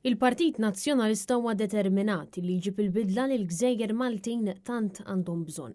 Il-Partit Nazzjonalista huwa determinat li jġib il-bidla li l-gżejjer Maltin tant għandhom bżonn.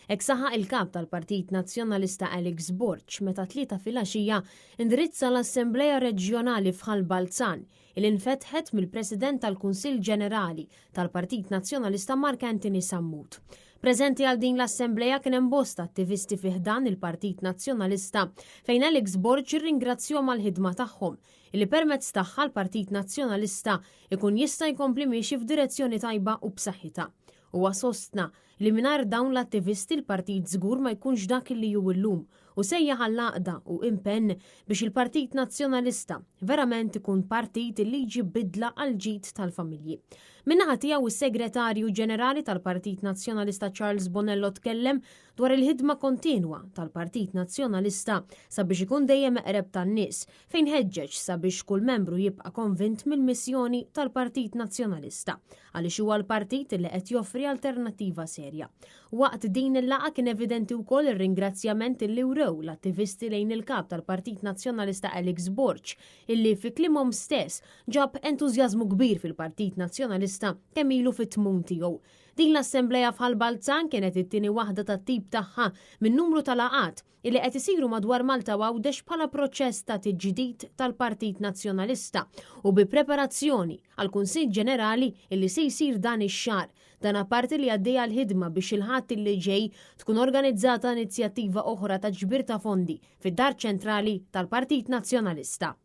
Hekk saħaq il-Kap tal-Partit Nazzjonalista Alex Borg meta t-Tlieta filgħaxija indirizza l-Assembleja Reġjonali f'Ħal Balzan li nfetħet mill-President tal-Kunsill Ġenerali tal-Partit Nazzjonalista Mark Anthony Sammut. Preżenti għal din l-assembleja kien hemm bosta attivisti fi ħdan il-Partit Nazzjonalista fejn Alex Borg irringrazzjahom għall-ħidma tagħhom li permezz tagħha l-Partit Nazzjonalista jkun jista' jkompli miexi f'direzzjoni tajba u b'saħħitha. Huwa sostna li mingħajr dawn l-attivisti l-partit żgur ma jkunx dak li hu llum u sejjaħ għall-għaqda u impenn biex il-Partit Nazzjonalista verament ikun partit li jġib bidla għall-ġid tal-familji. Min-naħa tiegħu is-Segretarju Ġenerali tal-Partit Nazzjonalista Charles Bonello tkellem dwar il-ħidma kontinwa tal-Partit Nazzjonalista sabiex ikun dejjem eqreb tan-nies fejn ħeġġeġ sabiex kull membru jibqa' konvint mill-missjoni tal-Partit Nazzjonalista, għaliex huwa l-partit li qed joffri alternattiva serja. Waqt din il-laqgħa kien evidenti wkoll ir-ringrazzjament li wrew l-attivisti lejn il-Kap tal-Partit Nazzjonalista Alex Borg, illi fi kliemhom stess ġab entużjażmu kbir fil-Partit Nazzjonalista kemm ilu fit-tmun tiegħu. Din l-assembleja f'Ħal Balzan kienet it-tieni waħda tat-tip tagħha minn numru ta' laqgħat illi qed isiru madwar Malta u Għawdex bħala proċess ta' tiġdid tal-Partit Nazzjonalista u bi preparazzjoni għall-Kunsill Ġenerali illi se jsir dan ix-xahar. Dan apparti li għaddejja l-ħidma biex il-Ħadd illi ġej tkun organizzata inizjattiva oħra ta' ġbir ta' fondi fid-Dar Ċentrali tal-Partit Nazzjonalista.